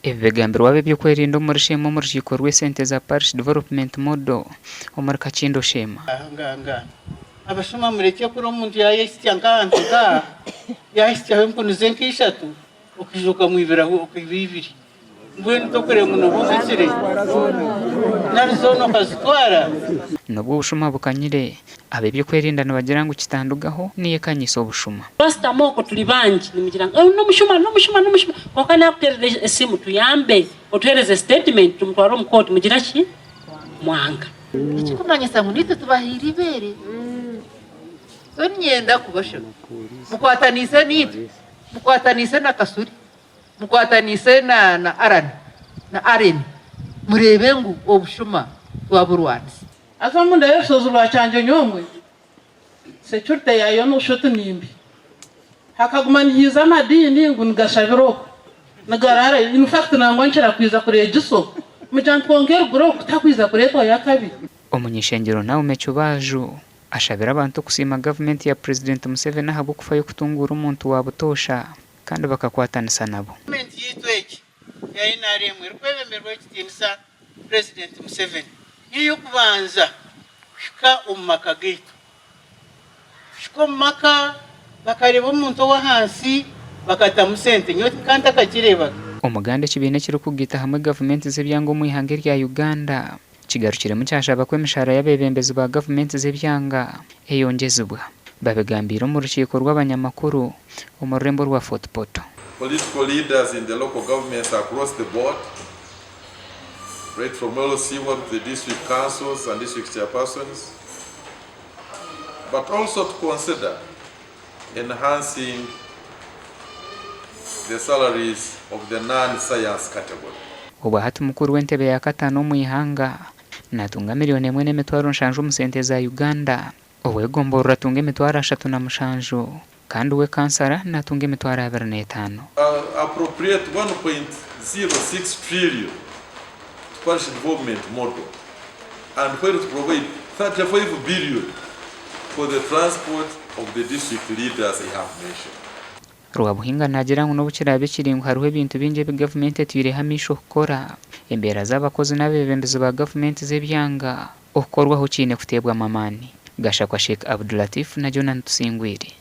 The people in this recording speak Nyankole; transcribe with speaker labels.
Speaker 1: Ebi bigambirwe ab'eby'okwerinda omuri Sheema omu rukiiko rw'esente za Parish Development Model omuri Kakindo Sheema.
Speaker 2: Nganga abashuma murekye kuri omuntu yayehitsya nk'ahantu nk'aha yahitsyaho empunu ze nk'ishatu okaija okamwibiraho okaiba ibiri mbwenu tokureba ngu nooba ohikire nari zoona okazitwara.
Speaker 1: N'obu obushuma bukanyire, ab'eby'okwerinda nibagira ngu kitandugaho niyo ekanyisa obushuma.
Speaker 3: Twashutama okwo turi bangi nimugira ngu n'omushuma n'omushuma n'omushuma kwonka naakuteerera esimu tuyambe otuheereze sitetimenti tumutware omu kooti mugira ki? Mwanga.
Speaker 4: Ekirikumanyisa ngu naitwe tubahaire eibeere. Mbwenu niinyenda kubashaba mukwatanise naitwe, mukwatanise na Kasuri, mukwatanise na na Aran na Aren mureebe ngu obushuma twaburwanisa.
Speaker 5: Haza omunda y'orushozi rwa Kyangyonyo-omwe, securite yaayo nooshusha oti ni mbi. Hakaguma nihaija amadiini ngu nigashabira okwo, nigaraarayo. In fact nangwa nkira kwija kureega iso, mugira nti kwonka eruguru oku tihakwija kureetwayo akabi.
Speaker 1: Omuny'ishengyero Naume Kibaaju ashabire abantu kusiima gavumenti ya Purezidenti Museveni ahabw'okufayo kutunguura omuntu wa butoosha kandi bakakwatanisa nabo.
Speaker 2: Gavumenti yaitu egi eya nrm erikwebemberwa Ow'ekitiinisa Purezidenti Museveni niyo y'okubanza kuhika omu maka gaitu. Kuhika omu maka bakareeba omuntu ow'ahansi bakatamu sente nyowe nkaba ntakagireebaga.
Speaker 1: Omuganda ekibiina ekirikugaita hamwe gavumenti z'ebyanga omu ihanga erya Uganda kigarukiremu kyashaba ku emishahara y'abeebembezi ba gavumenti z'ebyanga eyongyezibwa. Babigambiire omu rukiiko rw'abanyamakuru omu rurembo rwa Fort Portal.
Speaker 6: Political leaders in the local governments across the board, right from LC1 to the district councils and district chairpersons, but also to consider enhancing the salaries of the non-science category.
Speaker 1: Obwa hati mukuru w'entebe ya kataano omu ihanga natunga miriyoni emwe n'emitwaro nshanju omu sente za Uganda, ow'egomborora atunga emitwaro 37 kandi we kansara natunga emitwaro 25.
Speaker 6: Appropriate 1.06 trillion to parish development model and fail to provide 35 billion for the transport of the district leaders I have mentioned.
Speaker 1: Rwabuhinga naagira ngu n'obu kiraabe kiri ngu hariho ebintu bingi ebi gavumenti etwireho amaisho kukora, embeera z'abakozi n'abeebembezi ba gavumenti z'ebyanga okukorwaho kiine kuteebwamu amaani. Gashakwa Sheikh Abdulatif na Jonan Tusingwire.